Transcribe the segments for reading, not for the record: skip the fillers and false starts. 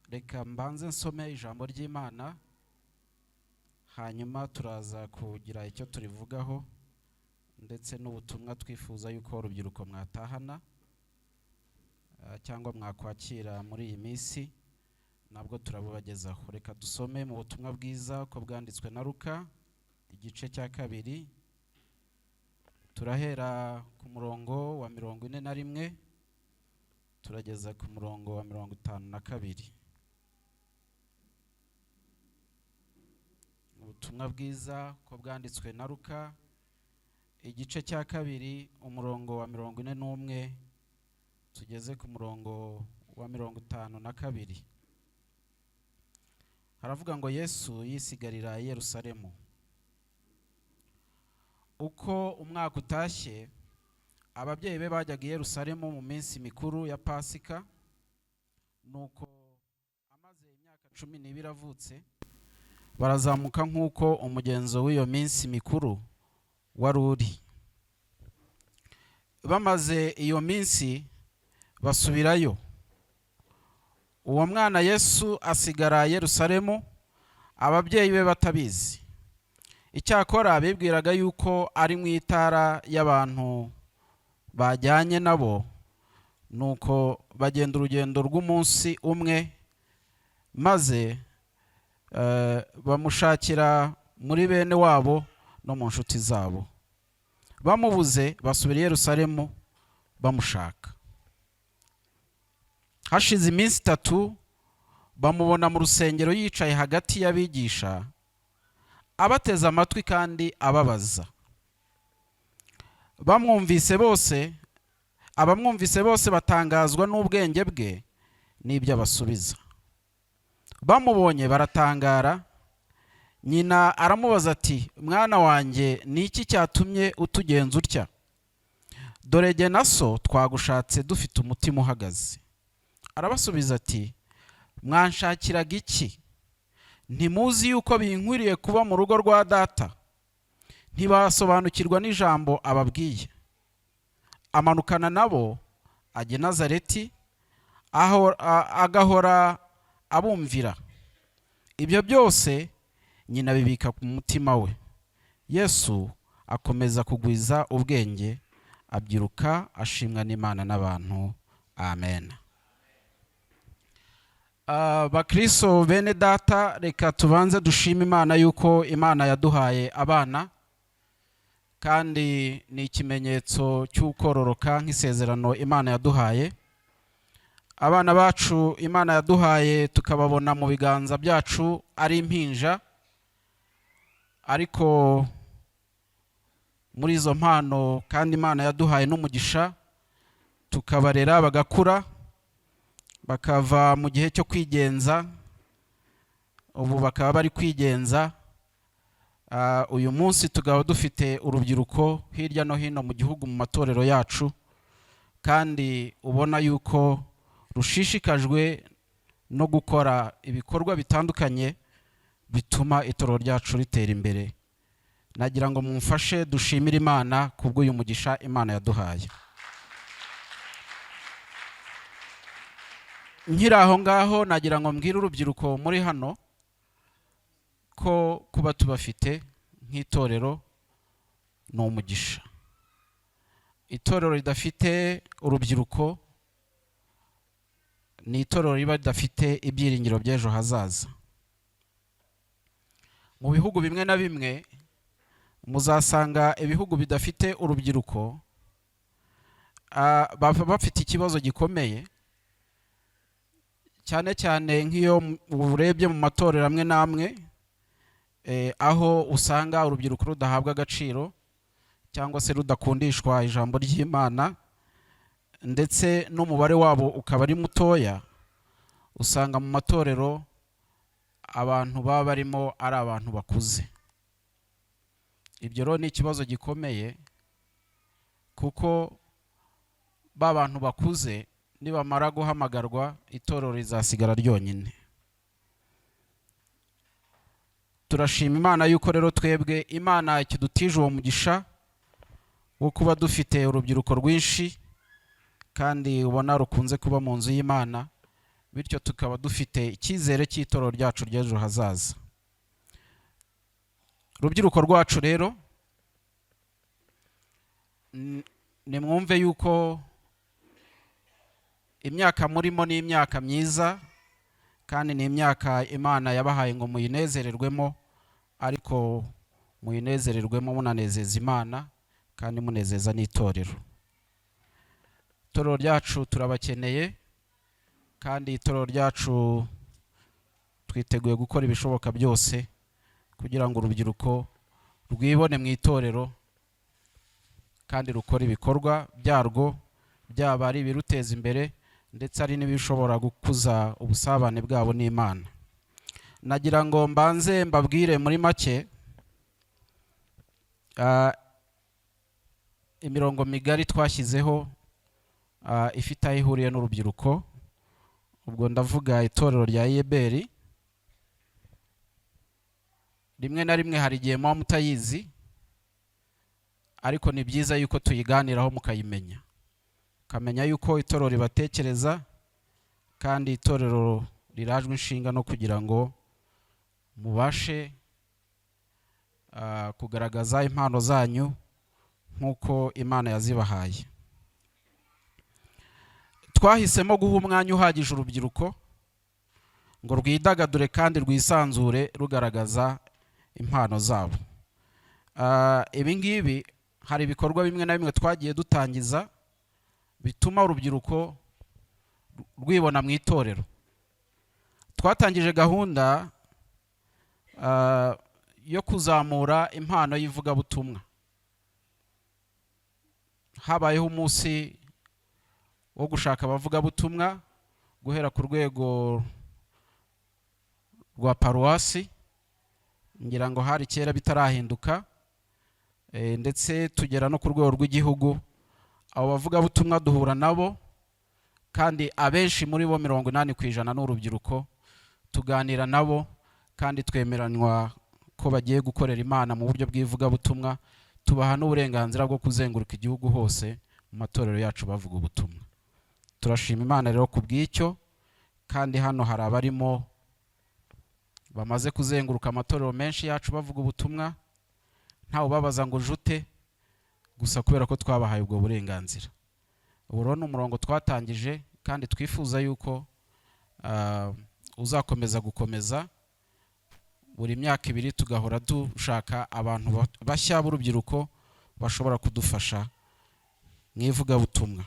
Reka mbanze nsome ijambo ry'Imana, hanyuma turaza kugira icyo turivugaho ndetse n'ubutumwa twifuza yuko urubyiruko mwatahana cyangwa mwakwakira muri iyi minsi, nabwo turabubagezaho. Reka dusome mu butumwa bwiza uko bwanditswe na Luka, igice cya 2, turahera ku murongo wa 41 turageza ku murongo wa 52. Ubutumwa bwiza uko bwanditswe na Luka, igice cya 2, umurongo wa 41 tugeze ku murongo wa 52. Haravuga ngo Yesu yisigarira i Yerusalemu. Uko umwaka utashye, ababyeyi be bajyaga i Yerusalemu mu minsi mikuru ya Pasika. Nuko amaze imyaka 12 avutse, barazamuka nk'uko umugenzo w'iyo minsi mikuru wari uri. Bamaze iyo minsi basubirayo. Uwo mwana Yesu asigara i Yerusalemu, ababyeyi be batabizi. Icyakora bibwiraga yuko ari mu itara y'abantu bajyanye nabo, nuko bagenda urugendo rw'umunsi umwe, maze bamushakira muri bene wabo no mu nshuti zabo. Bamubuze basubira i Yerusalemu bamushaka. Hashize iminsi 3 bamubona mu rusengero yicaye hagati y'abigisha, abateze amatwi kandi ababaza. Abamwumvise bose batangazwa n'ubwenge bwe n'ibyo abasubiza. Bamubonye baratangara. Nyina aramubaza ati: mwana wanjye, ni iki cyatumye utugenza utya? Dore jye na so twagushatse dufite umutima uhagaze. Arabasubiza ati: mwanshakiraga iki? Ntimuzi yuko binkwiriye kuba mu rugo rwa data? Ntibasobanukirwa n'ijambo ababwiye. Amanukana nabo ajya i Nazareti, aho agahora abumvira. Ibyo byose nyina abibika ku mutima we. Yesu akomeza kugwiza ubwenge, abyiruka ashimwa n'Imana n'abantu. Amen. Bakristo bene data, reka tubanze dushime Imana yuko Imana yaduhaye abana, kandi ni ikimenyetso cy'ukororoka nk'isezerano Imana yaduhaye. Abana bacu Imana yaduhaye tukababona mu biganza byacu ari impinja, ariko muri izo mpano kandi Imana yaduhaye n'umugisha, tukabarera bagakura, bakava mu gihe cyo kwigenza, ubu bakaba bari kwigenza. Uyu munsi tukaba dufite urubyiruko hirya no hino mu gihugu mu matorero yacu, kandi ubona yuko rushishikajwe no gukora ibikorwa bitandukanye bituma itorero ryacu ritera imbere. Nagira ngo mumfashe dushimire Imana kubw'uyu mugisha Imana yaduhaye. Nkiri aho ngaho, nagira ngo mbwire urubyiruko muri hano ko kuba tubafite nk'itorero ni umugisha. Itorero ridafite urubyiruko ni itorero riba ridafite ibyiringiro by'ejo hazaza. Mu bihugu bimwe na bimwe muzasanga ibihugu bidafite urubyiruko, baba bafite ikibazo gikomeye, cyane cyane nk'iyo urebye mu matorero amwe n'amwe, aho usanga urubyiruko rudahabwa agaciro cyangwa se rudakundishwa ijambo ry'Imana, ndetse n'umubare wabo ukaba ari mutoya. Usanga mu matorero abantu baba barimo ari abantu bakuze. Ibyo rero ni ikibazo gikomeye, kuko ba bantu bakuze nibamara guhamagarwa itorero rizasigara ryonyine. Turashima Imana yuko rero twebwe Imana ikidutije uwo mugisha wo kuba dufite urubyiruko rwinshi, Kandi ubona rukunze kuba mu nzu y'Imana. Bityo tukaba dufite icyizere cy'itorero ryacu ry'ejo hazaza. Rubyiruko rwacu rero, nimwumve yuko imyaka murimo ni imyaka myiza, kandi ni imyaka Imana yabahaye ngo muyinezererwemo, ariko muyinezererwemo munanezeza Imana kandi munezeza n'itorero. Itorero ryacu turabakeneye, kandi itorero ryacu twiteguye gukora ibishoboka byose kugira ngo urubyiruko rwibone mu itorero kandi rukore ibikorwa byarwo, byaba ari ibiruteza imbere ndetse ari n'ibishobora gukuza ubusabane bwabo n'Imana. Nagira ngo mbanze mbabwire muri make imirongo migari twashyizeho ifite aho ihuriye n'urubyiruko. Ubwo ndavuga itorero rya IEBR. Rimwe na rimwe hari igihe muba mutayizi, ariko ni byiza yuko tuyiganiraho mukayimenya, ukamenya yuko itorero ribatekereza kandi itorero rirajwe inshinga no kugira ngo mubashe kugaragaza impano zanyu nk'uko Imana yazibahaye. Twahisemo guha umwanya uhagije urubyiruko ngo rwidagadure kandi rwisanzure rugaragaza impano zabo. Ibi ngibi hari ibikorwa bimwe na bimwe twagiye dutangiza bituma urubyiruko rwibona mu itorero. Twatangije gahunda yo kuzamura impano y'ivugabutumwa. Habayeho umunsi wo gushaka abavugabutumwa guhera ku rwego rwa paruwasi, ngira ngo hari kera bitarahinduka, ndetse tugera no ku rwego rw'igihugu. Abo bavugabutumwa duhura nabo, kandi abenshi muri bo, 80%, ni urubyiruko. Tuganira nabo kandi twemeranywa ko bagiye gukorera Imana mu buryo bw'ivugabutumwa. Tubaha n'uburenganzira bwo kuzenguruka igihugu hose mu matorero yacu bavuga ubutumwa. Turashima Imana rero ku bw'icyo. Kandi hano hari abarimo bamaze kuzenguruka amatorero menshi yacu bavuga ubutumwa, ntawe ubabaza ngo jute, gusa kubera ko twabahaye ubwo burenganzira. Ubu rero ni umurongo twatangije kandi twifuza yuko uzakomeza gukomeza buri myaka 2, tugahora dushaka abantu bashya b'urubyiruko bashobora kudufasha mu ivugabutumwa.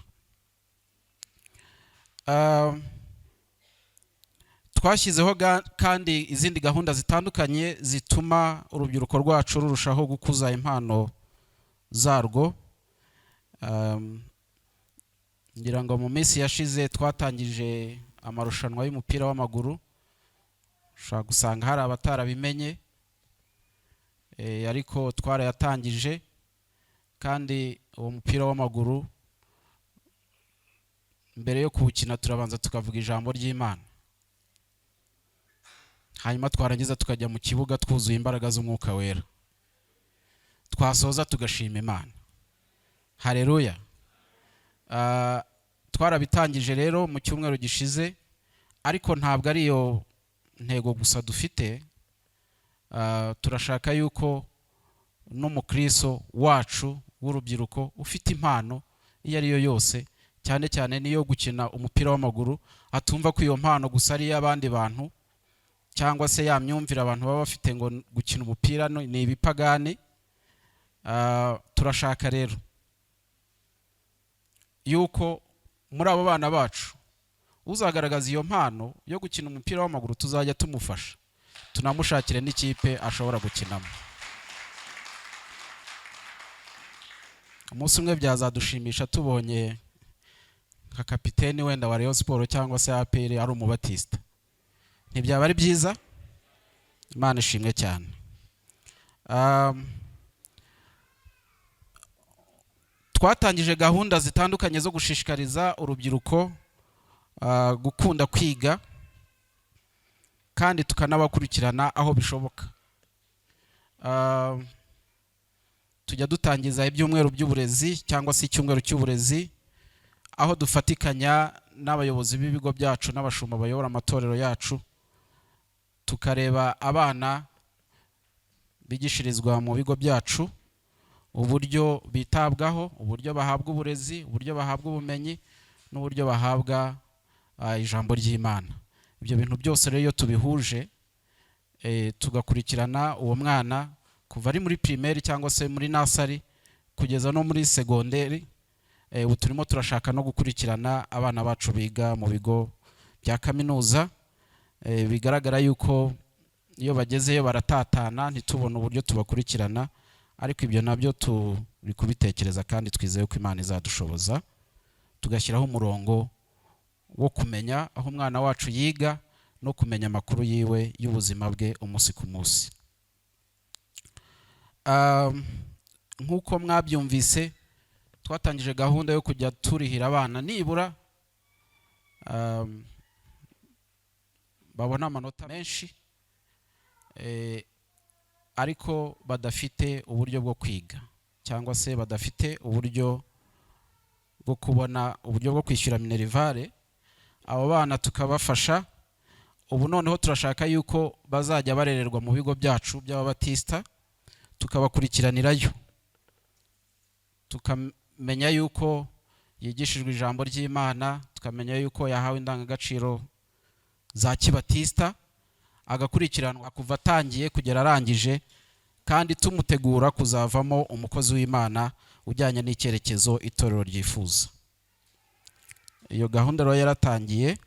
Twashyizeho kandi izindi gahunda zitandukanye zituma urubyiruko rwacu rurushaho gukuza impano zarwo. Ngira ngo mu minsi yashize twatangije amarushanwa y'umupira w'amaguru. Ushobora gusanga hari abatarabimenye, ariko twarayatangije. Kandi uwo mupira w'amaguru, mbere yo kuwukina turabanza tukavuga ijambo ry'Imana, hanyuma twarangiza tukajya mu kibuga twuzuye imbaraga z'Umwuka Wera, twasoza tugashima Imana. Hareruya! Twarabitangije rero mu cyumweru gishize, ariko ntabwo ari iyo ntego gusa dufite. Turashaka yuko n'umukristo wacu w'urubyiruko ufite impano iyo ari yo yose, cyane cyane n'iyo gukina umupira w'amaguru, atumva ko iyo mpano gusa ari iy'abandi bantu, cyangwa se ya myumvire abantu baba bafite ngo gukina umupira ni ibipagani. Turashaka rero yuko muri abo bana bacu uzagaragaza iyo mpano yo gukina umupira w'amaguru tuzajya tumufasha, tunamushakire n'ikipe ashobora gukinamo. Umunsi umwe byazadushimisha tubonye nka kapiteni wenda wa Rayon Sport cyangwa se APR ari umubatisita. Ntibyaba ari byiza? Imana ishimwe cyane. Twatangije gahunda zitandukanye zo gushishikariza urubyiruko gukunda kwiga, kandi tukanabakurikirana aho bishoboka. Tujya dutangiza ibyumweru by'uburezi cyangwa se icyumweru cy'uburezi, Aho dufatikanya n'abayobozi b'ibigo byacu n'abashumba bayobora amatorero yacu, tukareba abana bigishirizwa mu bigo byacu, uburyo bitabwaho, uburyo bahabwa uburezi, uburyo bahabwa ubumenyi n'uburyo bahabwa ijambo ry'Imana. Ibyo bintu byose rero iyo tubihuje, tugakurikirana uwo mwana kuva ari muri primaire cyangwa se muri nursery kugeza no muri segonderi. Ubu turimo turashaka no gukurikirana abana bacu biga mu bigo bya kaminuza. Bigaragara yuko iyo bagezeyo baratatana, ntitubone uburyo tubakurikirana, ariko ibyo nabyo turi kubitekereza kandi twizeye ko Imana izadushoboza tugashyiraho umurongo wo kumenya aho umwana wacu yiga no kumenya amakuru yiwe y'ubuzima bwe umunsi ku munsi. Nk'uko mwabyumvise, twatangije gahunda yo kujya turihira abana nibura babona amanota menshi, ariko badafite uburyo bwo kwiga cyangwa se badafite uburyo bwo kubona uburyo bwo kwishyura minerval. Abo bana tukabafasha. Ubu noneho turashaka yuko bazajya barererwa mu bigo byacu by'Ababatisita, tukabakurikiranirayo, tukamenya yuko yigishijwe ijambo ry'Imana, tukamenya yuko yahawe indangagaciro za kibatisita, agakurikiranwa kuva atangiye kugera arangije, kandi tumutegura kuzavamo umukozi w'Imana ujyanye n'icyerekezo itorero ryifuza. Iyo gahunda rero yaratangiye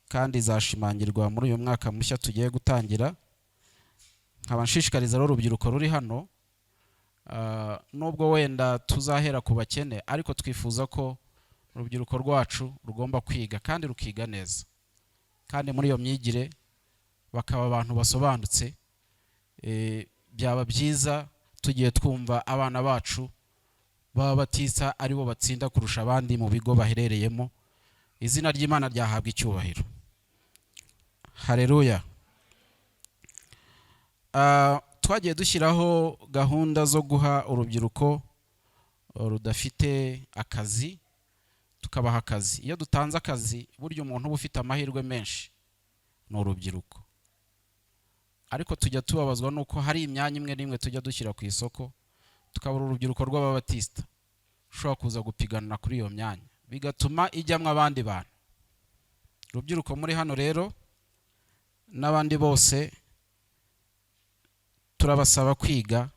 kandi izashimangirwa muri uyu mwaka mushya tugiye gutangira. Nkaba nshishikariza rero urubyiruko ruri hano, nubwo wenda tuzahera ku bakene, ariko twifuza ko urubyiruko rwacu rugomba kwiga kandi rukiga neza, kandi muri iyo myigire bakaba abantu basobanutse. Byaba byiza tugiye twumva abana bacu baba batisa aribo batsinda kurusha abandi mu bigo baherereyemo. Izina ry'Imana ryahabwa icyubahiro. Hareruya! Twagiye dushyiraho gahunda zo guha urubyiruko rudafite akazi, tukabaha akazi. Iyo dutanze akazi, burya umuntu uba ufite amahirwe menshi ni urubyiruko. Ariko tujya tubabazwa nuko hari imyanya imwe n'imwe tujya dushyira ku isoko, tukabura urubyiruko rw'Ababatisita ushobora kuza gupiganira kuri iyo myanya, bigatuma ijyamo abandi bantu. Urubyiruko muri hano rero n'abandi bose, turabasaba kwiga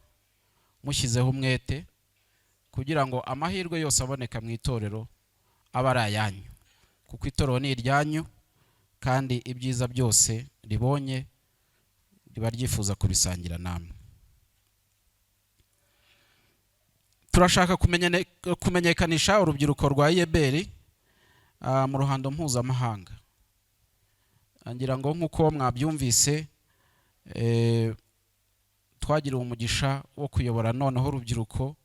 mushyizeho umwete kugira ngo amahirwe yose aboneka mu itorero abe ari ayanyu, kuko itorero ni iryanyu kandi ibyiza byose ribonye riba ryifuza kubisangira namwe. Turashaka kumenyekanisha urubyiruko rwa IEBR mu ruhando mpuzamahanga. Ngira ngo nk'uko mwabyumvise, twagiriwe umugisha wo kuyobora noneho urubyiruko,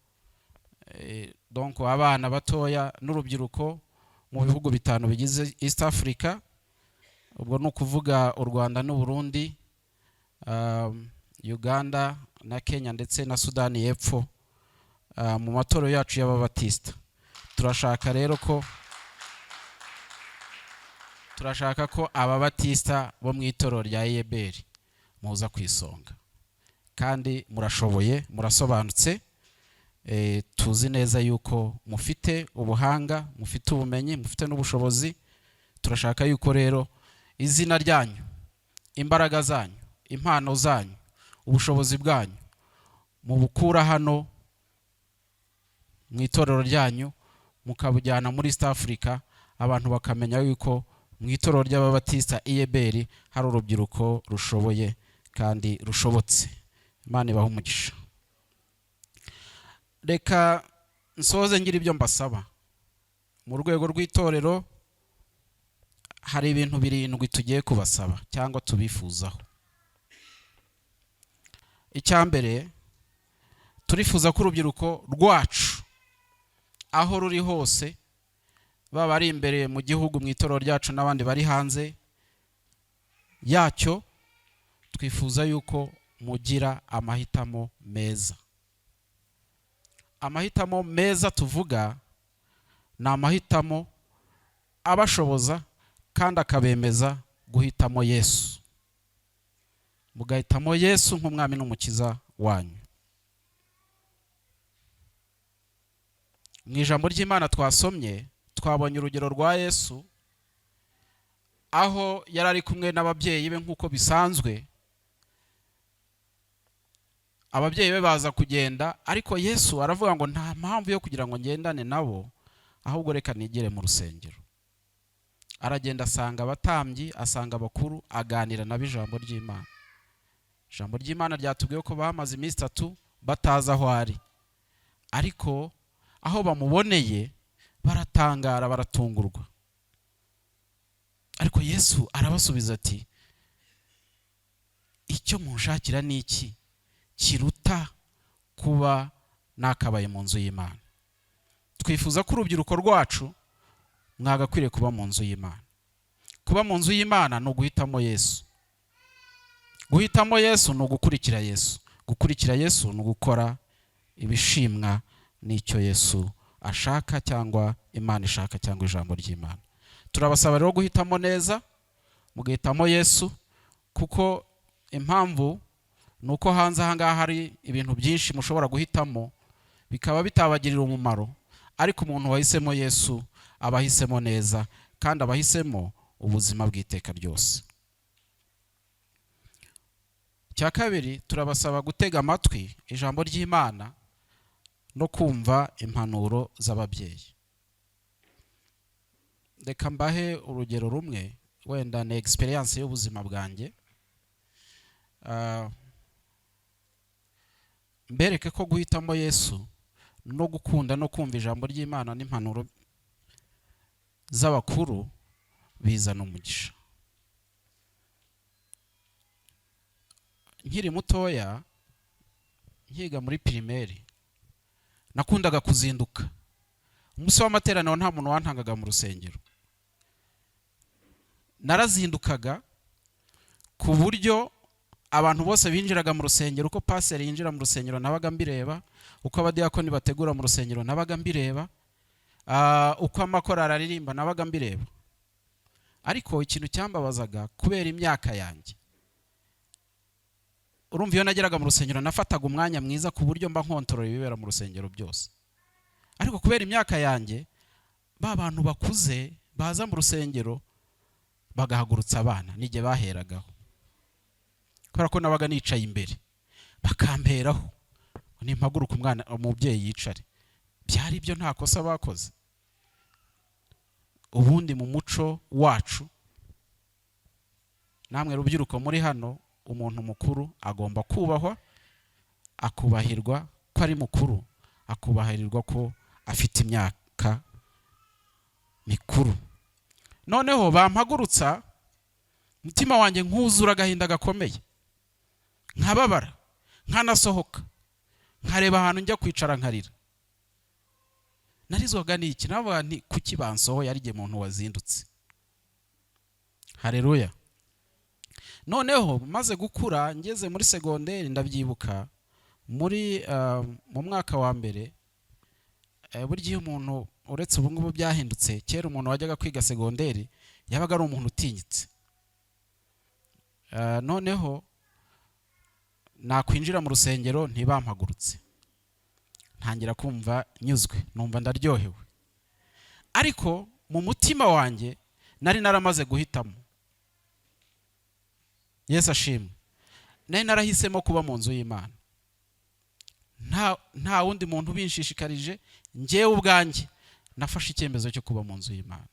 donc abana batoya n'urubyiruko mu bihugu 5 bigize East Africa. Ubwo ni ukuvuga u Rwanda n'u Burundi, Uganda na Kenya ndetse na Sudani y'Epfo, mu matorero yacu y'Ababatisita. Turashaka rero ko turashaka ko Ababatisita bo mu itorero rya IEBR muza ku isonga, kandi murashoboye, murasobanutse. Tuzi neza yuko mufite ubuhanga, mufite ubumenyi, mufite n'ubushobozi. Turashaka yuko rero izina ryanyu, imbaraga zanyu, impano zanyu, ubushobozi bwanyu mubukura hano mu itorero ryanyu, mukabujyana muri East Africa, abantu bakamenya yuko mu itorero ry'Ababatisita IEBR hari urubyiruko rushoboye kandi rushobotse. Imana ibahe umugisha. Reka nsoze ngira ibyo mbasaba. Mu rwego rw'itorero hari ibintu 7 tugiye kubasaba cyangwa tubifuzaho. Icya mbere, turifuza ko urubyiruko rwacu aho ruri hose, baba ari imbere mu gihugu mu itorero ryacu n'abandi bari hanze yacyo, twifuza yuko mugira amahitamo meza. Amahitamo meza tuvuga Ni amahitamo abashoboza kandi akabemeza guhitamo Yesu, mugahitamo Yesu nk'umwami n'umukiza wanyu. Mu ijambo ry'Imana twasomye, twabonye urugero rwa Yesu, aho yari ari kumwe n'ababyeyi be nk'uko bisanzwe. Ababyeyi be baza kugenda, ariko Yesu aravuga ngo: "Nta mpamvu yo kugira ngo ngendane nabo, ahubwo reka nigere mu rusengero." Aragenda, asanga abatambyi, asanga abakuru, aganira nabo ijambo ry'Imana. Ijambo ry'Imana ryatubwiye ko bamaze iminsi 3 batazi aho ari, ariko aho bamuboneye baratangara, baratungurwa. Ariko Yesu arabasubiza ati: "Icyo munshakira ni iki kiruta kuba nakabaye mu nzu y'Imana?" Twifuza ko urubyiruko rwacu mwagakwiriye kuba mu nzu y'Imana. Kuba mu nzu y'Imana ni uguhitamo Yesu. Guhitamo Yesu ni ugukurikira Yesu. Gukurikira Yesu ni ugukora ibishimwa n'icyo Yesu ashaka, cyangwa Imana ishaka, cyangwa ijambo ry'Imana. Turabasaba rero guhitamo neza, mugahitamo Yesu, kuko impamvu ni uko hanze aha ngaha hari ibintu byinshi mushobora guhitamo bikaba bitabagirira umumaro, ariko umuntu wahisemo Yesu aba ahisemo neza, kandi aba ahisemo ubuzima bw'iteka ryose. Icya kabiri, turabasaba gutega amatwi ijambo ry'Imana no kumva impanuro z'ababyeyi. Reka mbahe urugero rumwe, wenda ni experience y'ubuzima bwanjye, mbereke ko guhitamo Yesu no gukunda no kumva ijambo ry'Imana n'impanuro z'abakuru bizana umugisha. Nkiri mutoya, nkiga muri primaire, nakundaga kuzinduka. Umunsi w'amateraniro nta muntu wantangaga mu rusengero. Narazindukaga ku buryo abantu bose binjiraga mu rusengero, uko paseri yinjira mu rusengero nabaga mbireba, uko abadiyakoni bategura mu rusengero nabaga mbireba, uko amakorari aririmba nabaga mbireba. Ariko ikintu cyambabazaga, kubera imyaka yanjye, urumva, iyo nageraga mu rusengero nafataga umwanya mwiza ku buryo mba nkontorora ibibera mu rusengero byose. Ariko kubera imyaka yanjye, ba bantu bakuze baza mu rusengero bagahagurutsa abana, nijye baheragaho, kubera ko nabaga nicaye imbere, bakamperaho: "Nimpaguruka, umwana umubyeyi yicare." Byari ibyo, nta kosa bakoze. Ubundi mu muco wacu, namwe rubyiruko muri hano, umuntu mukuru agomba kubahwa, akubahirwa ko ari mukuru, akubahirirwa ko afite imyaka mikuru. Noneho bampagurutsa, umutima wanjye nkuzura agahinda gakomeye, nkababara, nkanasohoka, nkareba ahantu njya kwicara, nkarira. Narizwaga n'iki? Navuga nti: "Kuki bansohoye, ari jye muntu wazindutse?" Hareruya! Noneho maze gukura, ngeze muri segonderi, ndabyibuka muri mu mwaka wa mbere, burya iyo umuntu, uretse ubu ngubu byahindutse, kera umuntu wajyaga kwiga segonderi yabaga ari umuntu utinyitse. Noneho nakwinjira mu rusengero ntibampagurutse, ntangira kumva nyuzwe, numva ndaryohewe. Ariko mu mutima wanjye nari naramaze guhitamo. Yesu ashimwe! Nari narahisemo kuba mu nzu y'Imana, nta wundi muntu ubinshishikarije. Njyewe ubwanjye nafashe icyemezo cyo kuba mu nzu y'Imana.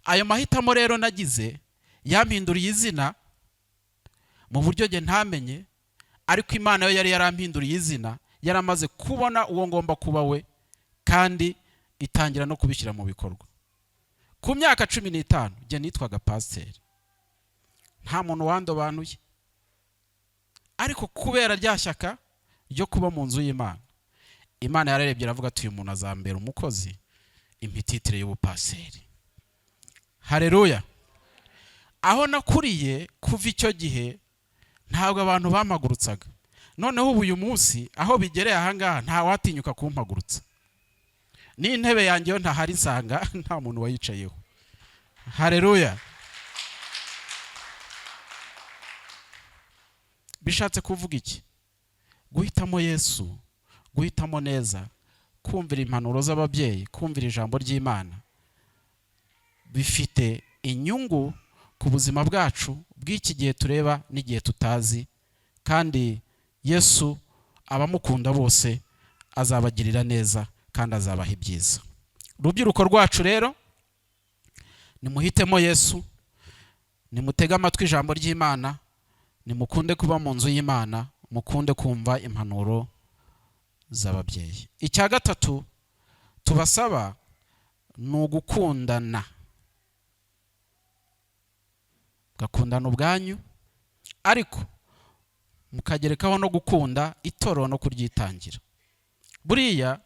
Ayo mahitamo rero nagize yampinduriye izina mu buryo njye ntamenye, ariko Imana yo yari yarampinduriye izina, yaramaze kubona uwo ngomba kuba we, kandi itangira no kubishyira mu bikorwa. Ku myaka 15 njye nitwaga pasiteri, nta muntu wandobanuye. Ariko kubera rya shyaka ryo kuba mu nzu y'Imana, Imana yararebye iravuga ati: "Uyu muntu azambera umukozi," impa titre y'ubupaseri. Hareruya! Aho nakuriye, kuva icyo gihe ntabwo abantu bampagurutsaga. Noneho ubu uyu munsi aho bigereye ahangaha, nta watinyuka kumpagurutsa. N'intebe yanjye yo ntahari, nsanga nta muntu wayicayeho. Hareruya! Bishatse kuvuga iki? Guhitamo Yesu, guhitamo neza, kumvira impanuro z'ababyeyi, kumvira ijambo ry'Imana bifite inyungu ku buzima bwacu bw'iki gihe tureba n'igihe tutazi. Kandi Yesu abamukunda bose azabagirira neza kandi azabaha ibyiza. Urubyiruko rwacu rero, nimuhitemo Yesu, nimutege amatwi ijambo ry'Imana, nimukunde kuba mu nzu y'Imana, mukunde kumva impanuro z'ababyeyi. Icya gatatu tubasaba ni ugukundana, mugakundana ubwanyu, ariko mukagerekaho no gukunda itorero no kuryitangira. Buriya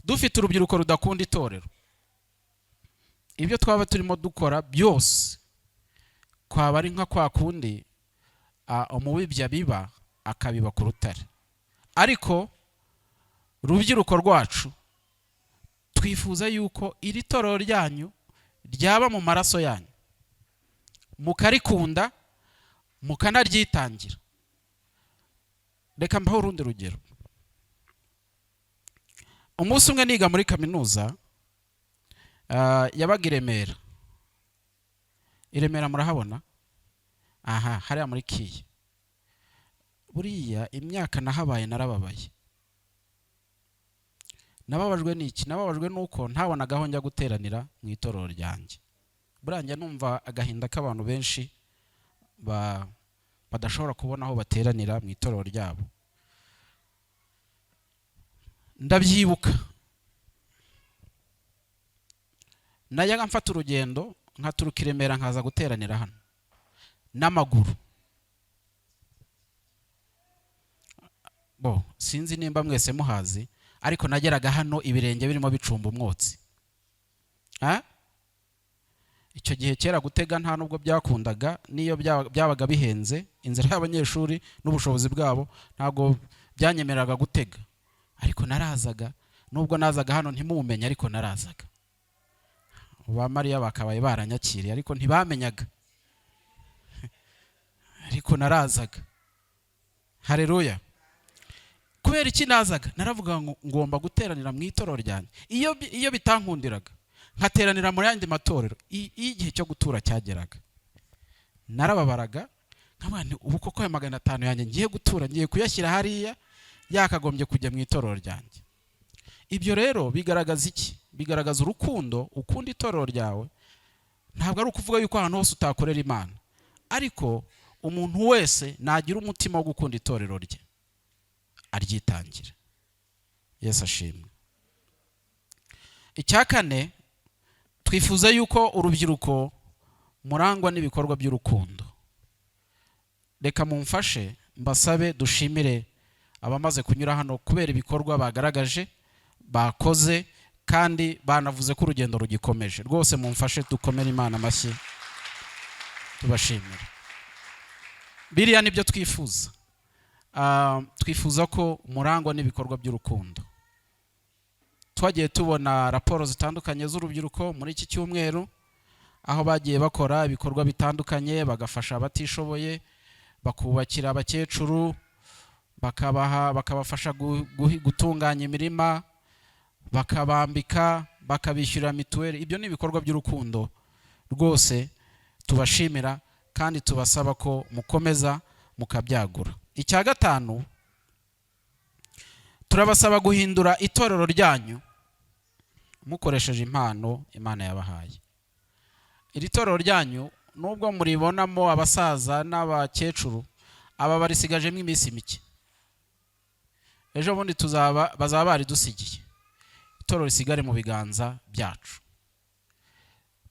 dufite urubyiruko rudakunda itorero, ibyo twaba turimo dukora byose kwaba ari nka kwa kundi umubibyi abiba, akabiba ku rutare. Ariko rubyiruko rwacu, twifuza yuko iri torero ryanyu ryaba mu maraso yanyu, mukarikunda, mukanaryitangira. Reka mbaho urundi rugero. Umunsi umwe niga muri kaminuza, yabaga i Remera. I Remera murahabona aha, hariya muri KIE. Buriya imyaka nahabaye narababaye. Nababajwe n'iki? Nababajwe n'uko ntabonaga aho njya guteranira mu itorero ryanjye. Buriya njya numva agahinda k'abantu benshi badashobora kubona aho bateranira mu itorero ryabo. Ndabyibuka, najyaga mfata urugendo nkaturuka i Remera nkaza guteranira hano n'amaguru. Bo sinzi nimba mwese muhazi, ariko nageraga hano ibirenge birimo bicumba umwotsi. Ha? Icyo gihe kera gutega nta nubwo byakundaga, n'iyo byabaga bihenze, inzira y'abanyeshuri n'ubushobozi bwabo ntabwo byanyemereraga gutega. Ariko narazaga, nubwo nazaga hano ntimumenye, ariko narazaga. Ba Mariya bakabaye baranyakiriye, ariko ntibamenyaga, ariko narazaga. Hareruya! Kubera iki nazaga? Naravuga ngo ngomba guteranira mu itorero ryanjye. Iyo bitankundiraga nkateranira muri yandi matorero, iyo igihe cyo gutura cyageraga narababaraga, nkavuga nti ubu koko aya 500 yanjye ngiye gutura ngiye kuyashyira hariya, yakagombye kujya mu itorero ryanjye. Ibyo rero bigaragaza iki? Bigaragaza urukundo ukunda itorero ryawe. Ntabwo ari ukuvuga yuko ahantu hose utakorera Imana, ariko umuntu wese nagira umutima wo gukunda itorero rye aryitangira. Yesu ashimwe. Icya kane, twifuza yuko urubyiruko murangwa n'ibikorwa by'urukundo. Reka mumfashe mbasabe dushimire abamaze kunyura hano kubera ibikorwa bagaragaje, bakoze, kandi banavuze ko urugendo rugikomeje. Rwose mumfashe dukomere Imana amashyi tubashimire. Biriya nibyo twifuza. Twifuza ko murangwa n'ibikorwa by'urukundo. Twagiye tubona raporo zitandukanye z'urubyiruko muri iki cyumweru, aho bagiye bakora ibikorwa bitandukanye, bagafasha abatishoboye, bakubakira abakecuru, bakabafasha gutunganya imirima, bakabambika, bakabishyurira mituweli. Ibyo ni ibikorwa by'urukundo rwose tubashimira kandi tubasaba ko mukomeza mukabyagura. Icya gatanu, turabasaba guhindura itorero ryanyu mukoresheje impano Imana yabahaye. Iri torero ryanyu, nubwo muribonamo abasaza n'abakecuru, aba barisigajemo iminsi mike. Ejo bundi bazaba baridusigiye, itorero risigare mu biganza byacu.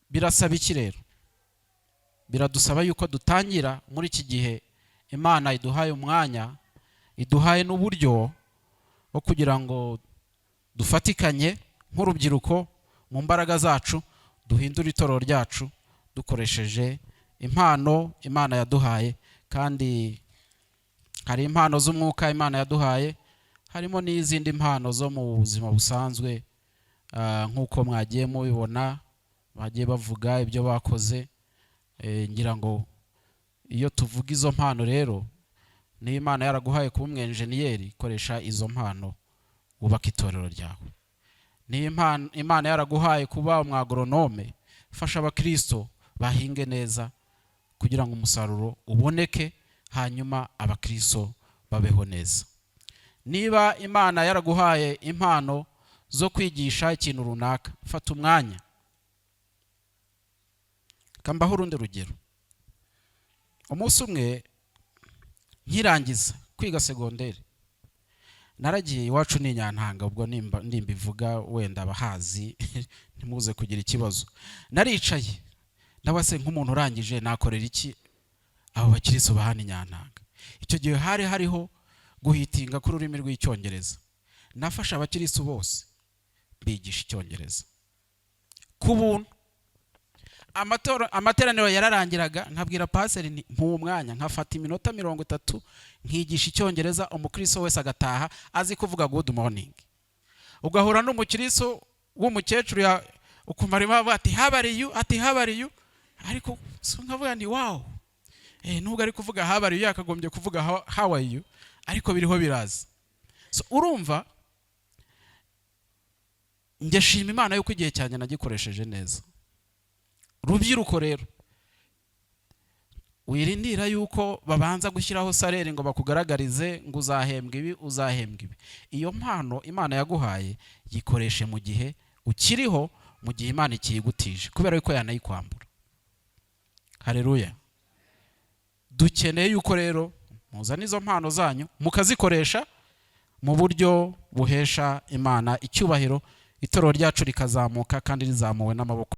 Birasaba iki rero? Biradusaba yuko dutangira muri iki gihe Imana iduhaye umwanya, iduhaye n'uburyo bwo kugira ngo dufatikanye nk'urubyiruko mu mbaraga zacu, duhindure itorero ryacu dukoresheje impano Imana yaduhaye. Kandi hari impano z'umwuka Imana yaduhaye, harimo n'izindi mpano zo mu buzima busanzwe. Nk'uko mwagiye mubibona, bagiye bavuga ibyo bakoze. Ngira ngo iyo tuvuga izo mpano rero, niba Imana yaraguhaye kuba umwenjeniyeri, koresha izo mpano wubaka itorero ryawe. Niba Imana yaraguhaye kuba umwagoronome, fasha abakristo bahinge neza kugira ngo umusaruro uboneke, hanyuma abakristo babeho neza. Niba Imana yaraguhaye impano zo kwigisha ikintu runaka, fata umwanya. Kambaho urundi rugero. Umunsi umwe nkirangiza kwiga segonderi, naragiye iwacu ni Nyantanga, ubwo nimba ndimbivuga wenda abahazi ntimuze kugira ikibazo. Naricaye, ndabaza se, nk'umuntu urangije nakorera iki abo bakiristo ba hano i Nyantanga? Icyo gihe hari hariho guhitinga k'ururimi rw'Icyongereza. Nafashe abakiristo bose bigisha Icyongereza ku buntu. Amateraniro yararangiraga, nkabwira paseri nti mpuwe umwanya, nkafata iminota 30 nkigisha Icyongereza, umukristo wese agataha azi kuvuga "Good morning". Ugahura n'umukristo w'umukecuru ukumva arimo avuga ati "How are you?" ati "How are you?" Ariko so nkavuga nti "Wow, nubwo ari kuvuga 'How are you' yakagombye kuvuga 'How are you', ariko biriho biraza." So urumva, njye shima Imana yuko igihe cyanjye nagikoresheje neza. Rubyiruko rero, wirindira yuko babanza gushyiraho salaire ngo bakugaragarize ngo uzahembwa ibi, uzahembwa ibi. Iyo mpano Imana yaguhaye yikoreshe mu gihe ukiriho, mu gihe Imana ikiyigutije, kubera yuko yanayikwambura. Hareruya! Dukeneye yuko rero muzana izo mpano zanyu mukazikoresha mu buryo buhesha Imana icyubahiro, itorero ryacu rikazamuka kandi rizamuwe n'amaboko.